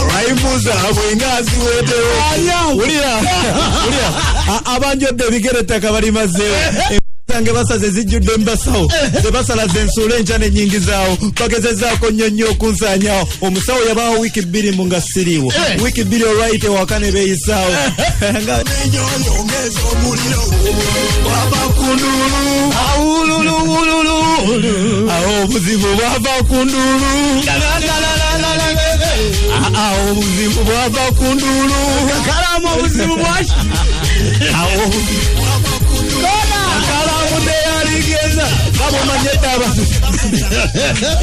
Rhyme zaabwe nga ziweetewo. Wulira, wulira. Abanjodde ebigere ettaka balimazeewo, zange basaze zijjudde mubasawo, zebasala zensuula enkya nenyingizaawo. Bagezezaako nnyo nnyo okunsaanyaawo. Omusawo yabaawo wiiki 2 mu nga siriiwo, wiiki 2 olwayite waka ne beeyisaawo. Bwava ku nduulu, awululuwululu, awo obuzibu bwava ku nduulu, awo obuzibu bwava ku nduulu. Kalamu, obuzibu bwaki? Awo obuzibu kalamu teyaligeza kabomanyedde abantu.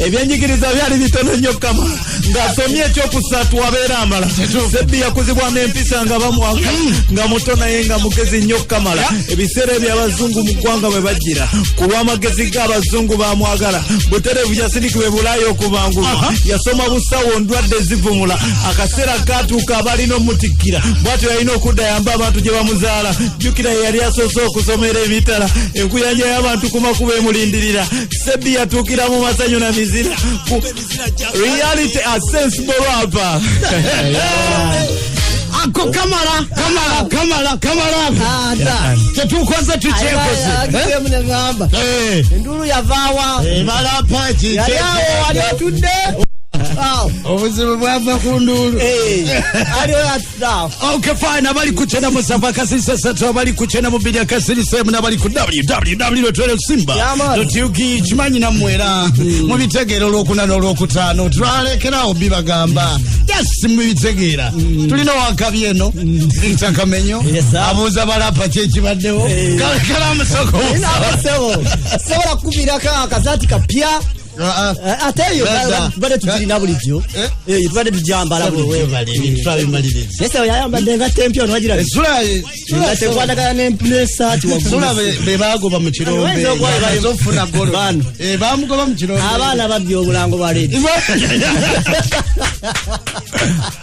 Ebyenjigiriza byali bitono nnyo kama ng'asomye ekyokusatu abeera amala. Sebbi yakuzibwa n'empisa nga bamwanga nga muto, naye nga mugezi nnyo kamala. Ebiseera ebyo abazungu mu ggwanga bwe bajjira ku lw'amagezi g'abazungu bamwagala butereevu. Yasindikibwa e Bulaaya okubangulwa, yasoma busawo, ndwadde zivumula. Akaseera katuuka abalina omutikkira, bwatyo yalina okudda yamba abantu gye bamuzaala. Jjukira ye yali asoose okusomera emitala, enkuyanja y'abantu ku makubo emulindirira. Sebbi yatuukira mu masanyu na mizira. Reality, a sensible rapper. Ako kamala, kamala, kamala, kamala. Tetukoze, tukyekoze. Neŋamba enduulu yavaawa? Ebalapa. Yali awo wali otudde awo. Obuzibu bwava ku nduulu. Ali oyo atudde awo. Okay, fine. Abali ku 93.3, abali ku 92.7, abali ku www simba Yeah, man. uk, kimanyi nammwe era mubitegeera. Olwokuna n'olwokutaano twalekerawo bibagamba, yes, mubitegeera. Tulina wakabi eno Victor Kamenyo. Yes, sir. Abuuza balapa kyekibaddewo. Kalamusoko. Sebo, sobola kukubirako akasaati kapya. Ate eyo Brother. tubadde tugirina bulijjo. Eh? Tubadde tujambala Twabimaliriza. Naye sebo yayambadde engatto empya ono wagira engatto ekwanagana n'esaati waggulu. Sula be bagoba mu kirombe. Bayinza okuba Azofuna golo. Bano. Bamugoba mu kirombe. Abaana babbye obulango bwa leedi.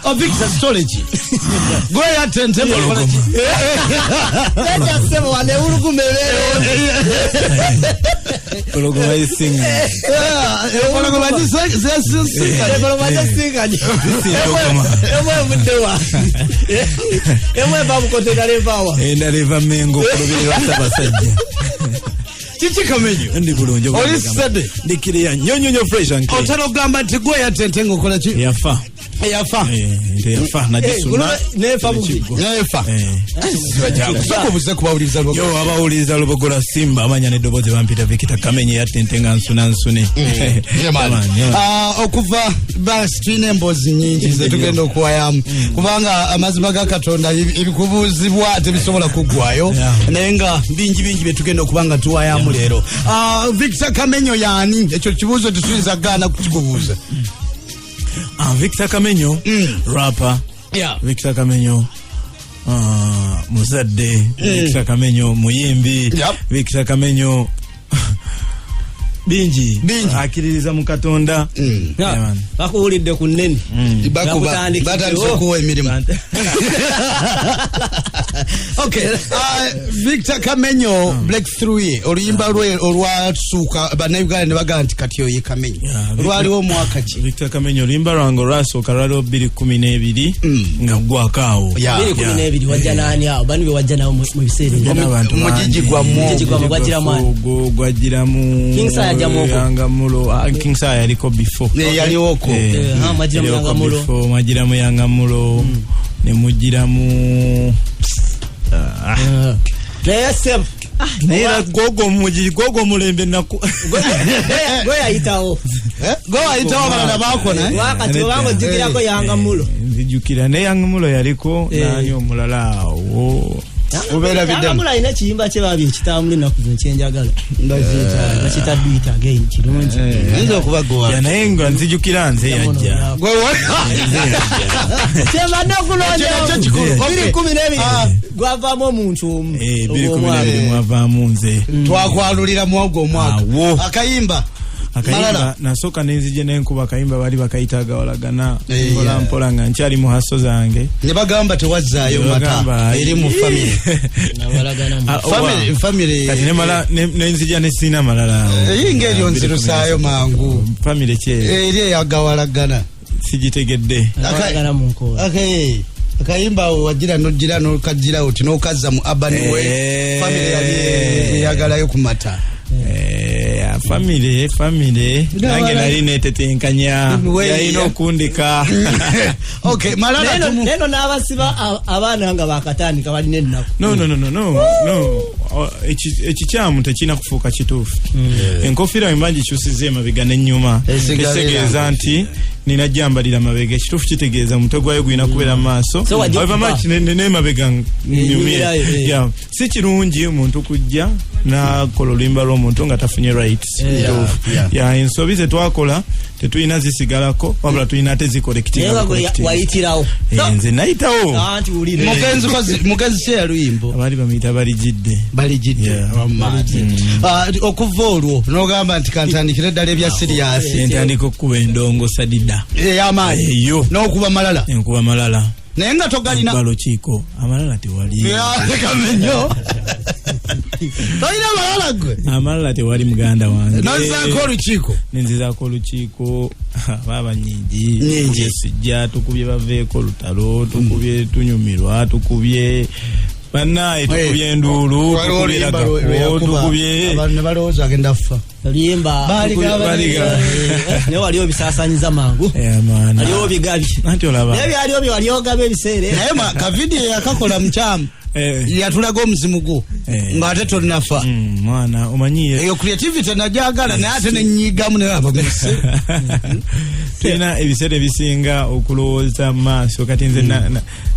Oh, Victor, storage. Gwe yatte entebe okola ki? Leeta ssebo wano ewuluguma ebeerewo. Olugoma isinga. Empologoma zesinkanye. Empologoma zesinkanye. Zisinkogoma. Emu evuddewa? Emu eva Bukoto, endala evaawa? Endala eva Mengo ku lubiri lwa Ssaabasajja. Kiki, Kamenyo? Ndi bulungi. Oli steady? Ndikiriya nnyo nnyo nnyo, fresh and clean. Otera okugamba nti gwe yatte ente ng'okola ki? Yafa. Yafa. Ente yafa nagisuna. Nefa bubi. Nefa. Eh. Sooka obuze kubawuliriza lwo. Yo, abawuliriza Lubogola Simba, amanya n'eddoboozi bampita Victor Kamenye, yatte ente nga nsuna nsune. Yeah, man. Yeah, man. Ah, okuva basi tulina emboozi nyingi zetugenda okuwayamu, kubanga amazima ga Katonda ebikubuuzibwa tebisobola kuggwayo. Naye nga bingi bingi byetugenda okuba nga tuwayamu leero. Ah, Victor Kamenyo yaani? Ekyo kibuuzo tetuyinza kugaana kukikubuuza. Ah, Victor Kamenyo rapper. Victor Kamenyo muzadde. Victor Kamenyo muyimbi. Victor Kamenyo bingi. Bingi. Akkiririza mu Katonda. Yeah, man. Bakuwulidde ku nnene. Bakuba Bakutandikiddewo. batandise okuwa emirimu. Okay, Victor Kamenyo, breakthrough ye, oluyimba lwe olwasuuka bannayuganda ne bagamba nti kati oyo ye Kamenyo, lwaliwo omwaka ki? Victor Kamenyo, oluyimba lwange olwasooka lwaliwo 2012 nga ggwako awo. 2012 wajja naani awo? Bani be wajja nabo mu biseera ebyo? N'abantu Omugigi bangi. gwammwe. Omugigi gwammwe gwajjiramu ani? Ogwo gwajjiramu King Saha yajjamu okwo? Yangamulo. Ah, King Saha yaliko before. Yaliwoko. Eh, mwajjiramu Yaliko Yangamulo. before, mwajjiramu Yangamulo ne mugiramu Naye sebo naye era gogo omugigi, gogo omulembe naku gwe yayitawo. Gwe wayitawo, abalala bakona, eh? Wakati obanga ojjukirako Yangamulo. Nzijukira ne Yangamulo yaliko. Nani omulala awo? Ubeera biddemu. Yangamulo alina ekiyimba kye babi ekitambula ennaku zino kyenjagala, bakiyita "Do It Again", kirungi. Yinza okuba gwe. Ya, naye nga nzijukira nze yajja. Gwe Kyembadde okulonda. Ekyo nakyo kikulu. 2012 gwavaamu omuntu omu. 2012 mwavaamu nze. Twakwalulira mu ogwo omwaka. Awo. Akayimba. Akayimba Malala. nasooka nenzije nenkuba akayimba, bali bakayita Agawalagana, Eh, mpola mpola nga nkyali mu hustle zange. Ne bagamba tewazzaayo Ne mata bagamba, eri mu family. Nawalagana mu Ah, Family- owa. family- Kati nemala nenzija nesiina malala. Eyinga eryo nzirusaayo mangu. Family ki? Eri eyagawalagana. Sigitegedde. Nawalagana mu nkoola. Okay. Akayimba awo wagira nogira nokajira oti nokazza mu urban way. Eh. Family yali eyagalayo ku mata. Eh, family, family nange nali netetenkanya, yalina okundika. Okay, malala tumu Neno n'abasiba abaana nga bakatandika balina ennaku. No, no, no, no, no, no. Ekikyamu tekirina kufuuka kituufu. Enkofiira bwe mba ngikyusiza emabega n'ennyuma, Esigala tekitegeeza era. nti nina jambalira mabega. Ekituufu kitegeeza omutwe gwayo gulina kubeera mu maaso. So wajja However kuba. much n'emabega nyumire. Nyumirayo, eh. Yeah. Si kirungi omuntu kujja nakola oluyimba lw'omuntu nga tafunye rights. Kituufu. Yeah, ensobi zetwakola tetulina zisigalako, wabula tulina ate Naye zicorrectinga. nga gwe wayitirawo. Nze nayitawo. Anti wulire. Mugenzi kozi mugenzi kye yaluyimbo. Abaali bamuyita Balijidde. Balijidde. Yeah. Wamaani. Ah, okuva olwo nogamba nti kantandikire ddala ebya serious. Entandika okukuba endongo sadida. Ey'amaanyi. Eyo. N'okuba malala. Enkuba malala. Naye nga togalina. Balukiiko amalala tewali. Kamenyo, tolina malala gwe? Amalala tewali, muganda wange. Nozaako olukiiko. Nenzizaako olukiiko, baaba nyingi. Nyingi. Tukubye sijja, tukubye baveeko olutalo, tukubye tunyumirwa, tukubye bannaye, tukubye enduulu, Waliwo tukubye oluyimba lwe ragako, yakuba, tukubye abantu ne balowooza agenda kufa. Oluyimba. Baliga. Naye waliwo bisaasanyiza mangu. Eh, maana. Waliwo bigabye. Anti olaba Naye byaliwo bye wali ogaba ebiseera. Naye kavidiyo yakakola mukyamu. Yatulaga omuzimu gwo ng'ate tonafa. Mwana omanyiye. Eyo creativity najagala, naye ate nenyigamu naye abaguse. Tulina ebiseera ebisinga okulowooza mu maaso. Kati nze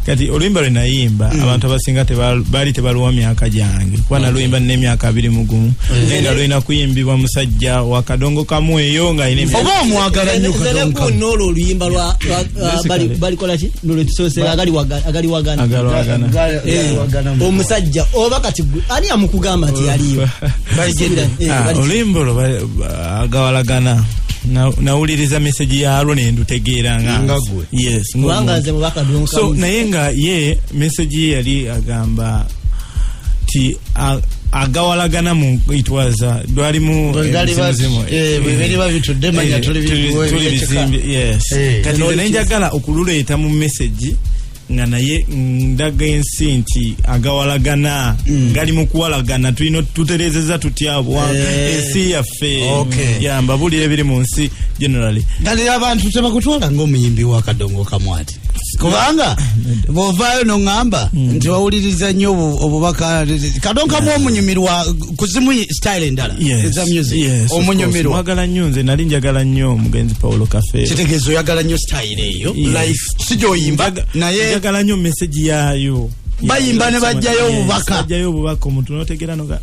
kati oluyimba lwe nayimba, abantu abasinga baali tebaluwa myaka gyange, kuba naluyimba nina emyaka 21, naye nga lulina kuyimbibwa musajja wakadongo kamu eyo nga alina emyaka Oba omwagala nnyo Nze kadongo kamu. n'olwo oluyimba lwa Basically. balikola ki lwe tusoose, agali wagana. Agalwagana. Omusajja oba kati ani amukugamba nti yaliyo? Ah, oluyimba olwo agawalagana, nawuliriza message yalwo nendutegeera nga Nga gwe. Yes, Kubanga ng'omuntu. nze mubaka So donka. naye nga ye message ye yali agamba ti agawalagana mu, it was lwalimu emizimuzimu. Bwe biriba bitudde manya tuli tuli ebyekika. bizimbi, yes. Kati nze nenjagala okululeeta mu message nga naye ndaga ensi nti agawalagana gali mu kuwalagana, tulina tutereezeza tutya ensi yaffe. Ya, mbabulira ebiri mu nsi generally. Kati abantu tebakutwala ng'omuyimbi wa kadongo kamwati, kubanga bw'ovaayo noŋŋamba nti wawuliriza nnyo obubaka kadongo kamu, omunyumirwa kuzimu style endala Yes, eza music. yes, of course. Omunyumirwa. Mwagala nnyo, nze nali njagala nnyo omugenzi Paulo Kafeero. Kitegeeza oyagala nnyo style eyo? Yes. Like si gyoyimba naye Njagala nnyo message yaayo. Bayimba ne bajjayo Yes, obubaka. bajjayo obubaka, omuntu notegeera noga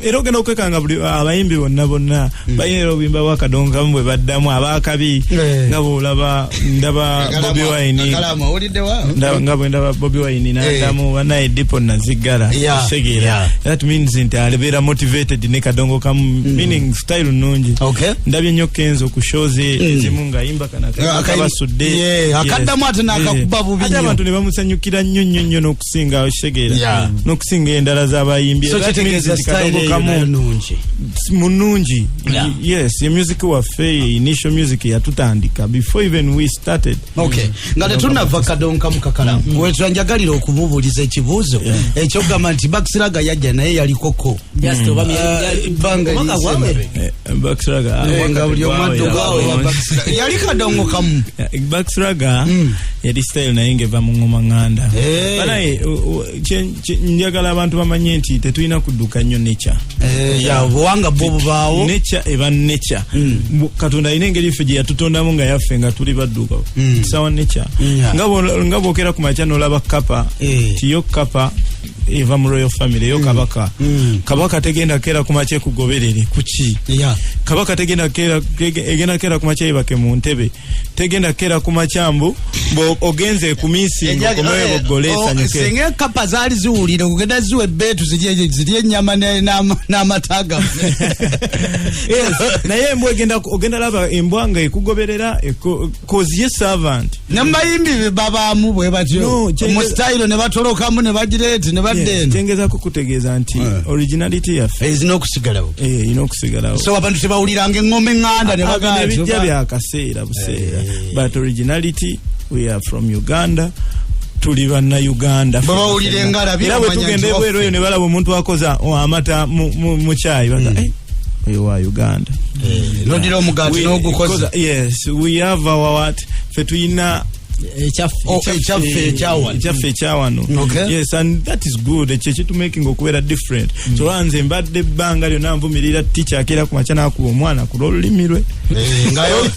era ogenda okwekanga buli abayimbi bonna bonna balina era obuyimba bwakadongo kamu bwe baddamu abakabi. Nga bwolaba ndaba Bobi Wine. Kakalamu owuliddewa? Nga bwe ndaba Bobi Wine n'addamu banaye dipo naziggala. Kitegeera? That means nti alibeera motivated ne kadongo kamu, meaning style nungi. Ndabye nnyo Kenzo ku shows ezimu ng'ayimba kana kabasudde. Yeah, akaddamu ate n'akakuba bubi Ate nnyo. abantu ne bamusanyukira nnyo nnyo nnyo n'okusinga, okitegeera, n'okusinga endala z'abayimbi. So That means kitegeeza nti style kadongo eyo kamu nayo nungi. Munungi. Yes, ye music waffe, initial music yatutandika before even we started. Okay, nga tetunava kadonkamu, kakalamu wetwanjagalira okumubuuliza ekibuuzo ekyokugamba nti Bakisiraga yajja naye yalikoko. Just oba Ebbanga omwaka liyise gwawera. emabega. Bakisiraga Nga buli omu adduka owa Bakisiraga. Yali kadongo kamu. Bakisiraga yali style naye ngeva mu ngoma nganda. Banaye njagala abantu bamanye nti tetulina kudduka nnyo nature. Ya, obuwanga bwo bubaawo. Nature eba nature. Katonda alina engeri ffe gye yatutondamu nga yaffe nga tuli badduka sawa nature. Nga bwokera ku makya n'olaba kapa, tiyo kapa. eva mu royal family eyo. Kabaka, kabaka tegenda keera ku makya ekugoberere kuki. Kabaka tegenda keera, egenda keera ku makya yebake mu ntebe. Tegenda keera ku makya mbu mbu ogenze ku meeting, okomewo boggole esanyuke. Singa ekapa zaali ziwulire, kugenda ziwa ebbeetu zirye ennyama n'amata gaffe. Yes, naye embwa egenda, ogenda laba embwa nga ekugoberera 'cause ye servant. Ne mubayimbi babaamu bwe batyo. No, mu style ne batolokamu ne bagireeti ne badda eno. Kyengezako kutegeeza nti originality yaffe ezina okusigalawo. Erina okusigalawo. So abantu tebawuliranga eŋŋoma eŋŋanda ne Bino bagaa nti ebijja byakaseera buseera, but originality, we are from Uganda, tuli Bannayuganda. Bwe bawulira engalabi, era bwe bamanya tugenda nti ebweru eyo ne balaba omuntu akoza amata mu kyayi, baga, "Eh, oyo wa Uganda." Nodira omugaati n'ogukoza. Yes, we have our what, fe tuyina Ekyaffe. Oh, ekyaffe ekyawano. Ekyaffe ekyawano. Yes, and that is good. Ekyo ekitumaking okubeera different. So nze mbadde ebbanga lyonna nvumirira teacher akeera ku makya n'akuba omwana ku lw'olulimi lwe. Eh, ngayo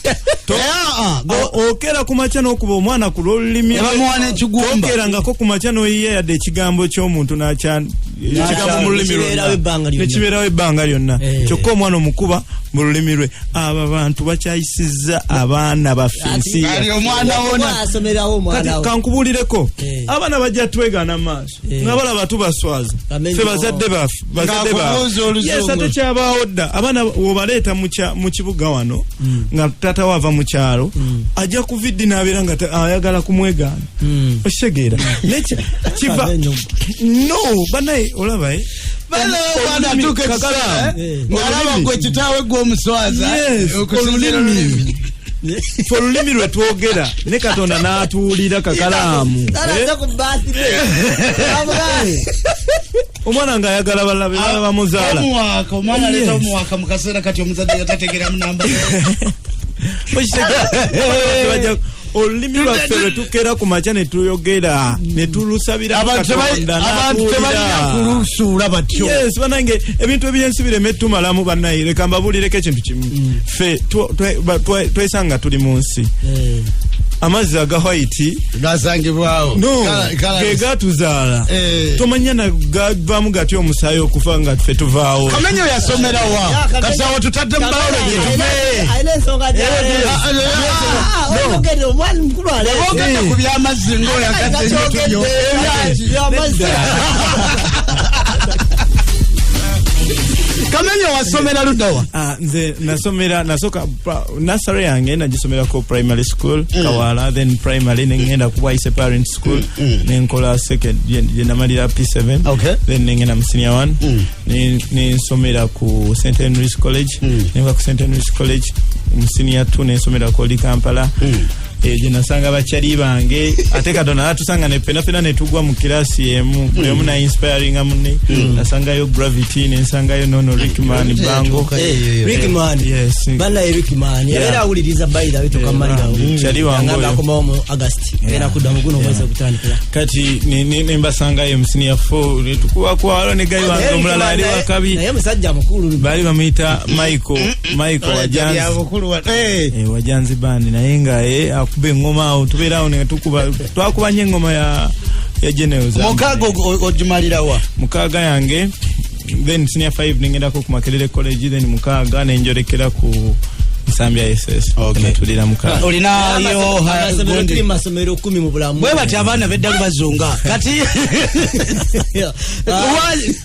Okeera ku makya n'okuba omwana ku lw'olulimi Ne lwe. bamuwa n'ekigumba. Tokeerangako ku makya n'oyiya yadde ekigambo ky'omuntu nakya ekigambo mu lulimi Nekibeerawo ebbanga lyonna. Nekibeerawo ebbanga lyonna. Kyokka omwana omukuba mu lulimi lwe. Abo abantu bakyayisizza abaana baffe ensi Kali yaffe. omwana wona Asomerawo omwana Kati we. kankubuulireko, abaana bajja twegaana mu maaso nga balaba tubaswaza. Ffe bazadde baffe, bazadde Ng'akubuuza baffe. oluzungu. Yes, ate kyabaawo dda. Abaana wobaleeta mu kibuga wano nga taata we ava mu kyalo, ajja kuviddi n'abeera nga ayagala kumwegaana. Okitegeera? Naye kiva Kamenyo. No, banaye olaba, eh? Bana omwana atuuka ekiseera, Eh. ng'alaba Olulimi. gwe kitaawe gw'omuswaza. Yes, okusinziira olulimi. Fe olulimi lwe twogera ne Katonda n'atuwulira kakalaamu. Talaze ku birthday. Amugaye. Omwana ng'ayagala balabe bala bamuzaala. Omuwaaka omwana aleeta Yes. omuwaaka mu kaseera kati omuzadde yatategeeramu namba. Okitegeera? Olulimi lwaffe lwe tukeera ku makya ne tuyogera ne tulusabira Abantu Katonda abantu tebalina n'atuwulira. kulusuula batyo. Yes, banange, ebintu ebyensi bireme tumalamu. Bannaye, leka mbabuulireko ekintu kimu. Ffe twesanga tuli mu nsi amazzi aga white gasangibwawo. No, ge gatuzaala. Tomanya na gavaamu gatya omusaayi okufa nga ffe tuvaawo. Kamenyo yasomera wa? Kasawo tutadde mu biology, tuve. Alina ensonga Ah, ah, gyayogedde omwana mukulu aleese. Boogedde ku byamazzi ng'oyagadde nnyo tubyo. Ebyaki? Byamazzi. Kamenyo wasomera luddawa? Ah, nze nasomera, nasooka nursery yange nagisomerako primary school Kawala, then primary nengenda ku Bwaise Parent School, nenkola second gye namalira P7. Then nengenda mu senior one, nensomera ku St Henry's College. Nenva ku St Henry's College mu senior 2 nensomera ku Old Kampala. Gye nasanga bakyali bange, ate Katonda natusanga ne fena fena ne tugwa mu kirasi emu, buli omu na-inspiringa munne. Nasangayo Gravity, nensangayo nono Rickman Bango. Rickman. Yes. Banaye Rickman yabeera awuliriza bayira bitukamalirawo. Kyali wange oyo. Akomawo mu August, agenda kudda mu guno omwezi ogutandikira. Kati nembasangayo mu senior 4 netukubakwalo ne guy wange omulala yali wakabi. Naye musajja mukulu. Baali bamuyita Michael, Michael Wajanzi. Eh, Wajanzi band, naye nga akuba eŋŋoma awo, tubeera awo netukuba, twakuba nnyo eŋŋoma ya Generals. Mukaaga ogimalirawa? Mukaaga yange, then senior 5 nengendako ku Makerere College, then mukaaga nenjolekera ku Nsambya SS. Natulira mukaaga. Olinayo Amasomero, tuli mu masomero 10 mu bulamu. Bwe bati abaana beddalu bazunga kati.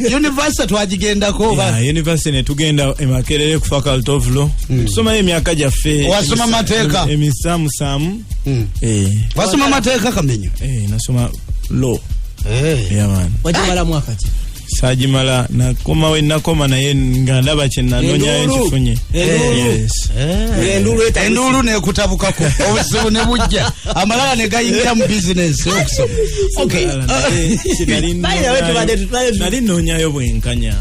University twagigendako oba? Yeah, university netugenda e Makerere ku Faculty of Law, tusomayo emyaka gyaffe. Wasoma mateeka? Emisaamusaamu. Eh, Wasoma mateeka, Kamenyo? Eh, nasoma law. Yeah, man. Wagimala mwaka ki? Saagimala, nakoma we nakoma, naye nga ndaba kye nanoonyayo Enduulu. nkifunye. Enduulu. Yes. Enduulu etabuse. Enduulu nekutabukako, obuzibu ne bujja, amalala ne gayingira mu bizinesi okusoma. Okay. Naye kye By the way, nali nnoonyayo bwenkanya.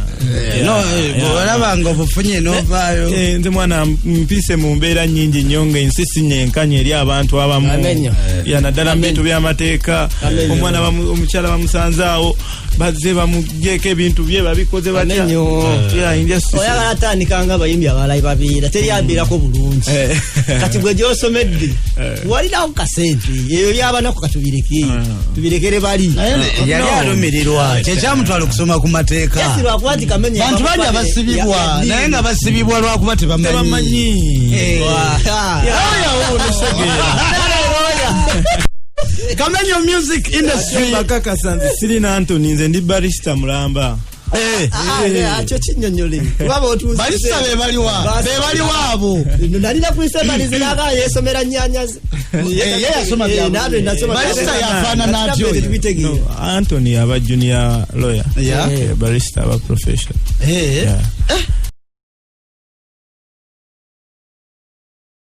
No, bw'olaba nga obufunye novaayo. Eh, nze mwana mpise mu mbeera nnyingi nnyo nga ensi sinyenkanya eri abantu abamu. Amenyo. Ya, naddala mu bintu by'amateeka. Amenyo. Omwana omukyala bamusanze awo, bazze bamugyeko ebintu bye, babikoze batya. Amenyo. Yeah, injustice. Oyagala tandika nga abayimbi abalala babiira, teri abiira. Yagisomerako bulungi. Kati gwe gyosomedde walinawo kasente, ebyo byabanaku katubireke, tubirekere bali. Yali alumirirwa, kyekyamutwala okusoma ku mateeka. Yes, lwakuba nti Kamenyo Bantu bangi abasibibwa, naye nga basibibwa lwakuba tebamanyi. Tebamanyi. Kamenyo, music industry. Bakakasa nze sirina Antony, nze ndi barista mulamba. Kyo kinyonyole kuba b'otuusize- Barista bebaliwa? Bebaliwa abo? Nalina kuisemaliziraga yesomera nyanyazi. Ye yasoma bya Nange nasoma. Barista yafaanana atyo oyo? Tubitegeera. No, Antony aba junior lawyer. Yeah. Barista aba profession. Eh. Yeah.